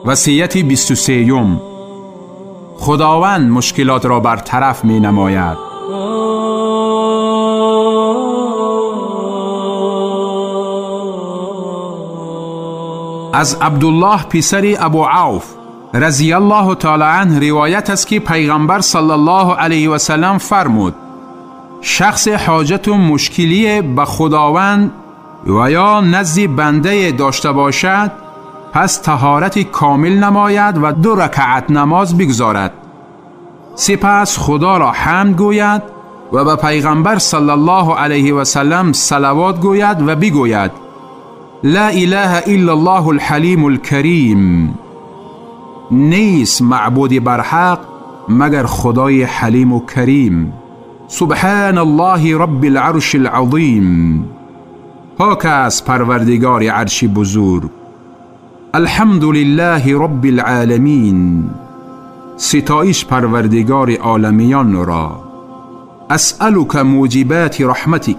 وصیت 23، خداوند مشکلات را برطرف می نماید. از عبدالله پسر ابو عوف رضی الله تعالی عنه روایت است که پیغمبر صلی الله علیه و سلم فرمود: شخص حاجت و مشکلی به خداوند و یا نزد بنده داشته باشد، پس طهارت کامل نماید و 2 رکعت نماز بگذارد، سپس خدا را حمد گوید و به پیغمبر صلی الله علیه و سلم صلوات گوید و بگوید: لا اله الا الله الحلیم الکریم. نیست معبود برحق مگر خدای حلیم و کریم. سبحان الله رب العرش العظیم. پاک است پروردگار عرش بزرگ. الحمد لله رب العالمین. ستایش پروردگار عالمیان را. اسألک موجبات رحمتک.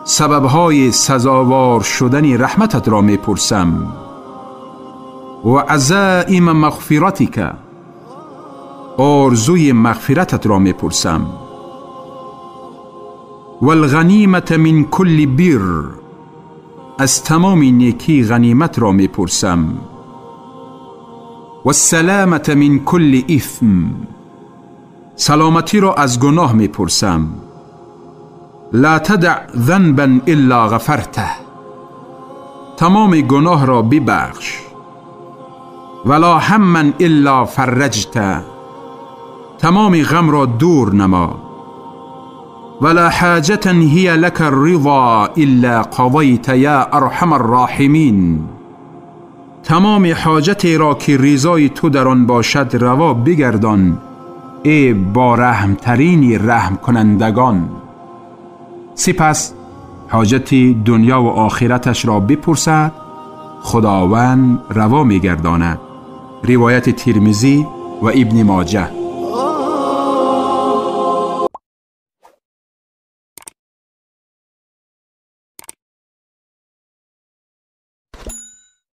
سببهای سزاوار شدن رحمتت را میپرسم. و عزائم مغفرتک. آرزوی مغفرتت را میپرسم. والغنیمة من کل بر. از تمام نیکی غنیمت را میپرسم. والسلامة من کل اثم. سلامتی را از گناه میپرسم. لا تدع ذنبا الا غفرته. تمام گناه را ببخش. ولا هما الا فرجته. تمام غم را دور نما. ولا حاجة هي لك الرضا الا قضیت یا ارحم الراحمین. تمام حاجتی را که رضای تو در آن باشد روا بگردان، ای با رحمترین رحم کنندگان. سپس حاجت دنیا و آخرتش را بپرسد، خداوند روا می‌گرداند. روایت ترمذی و ابن ماجه.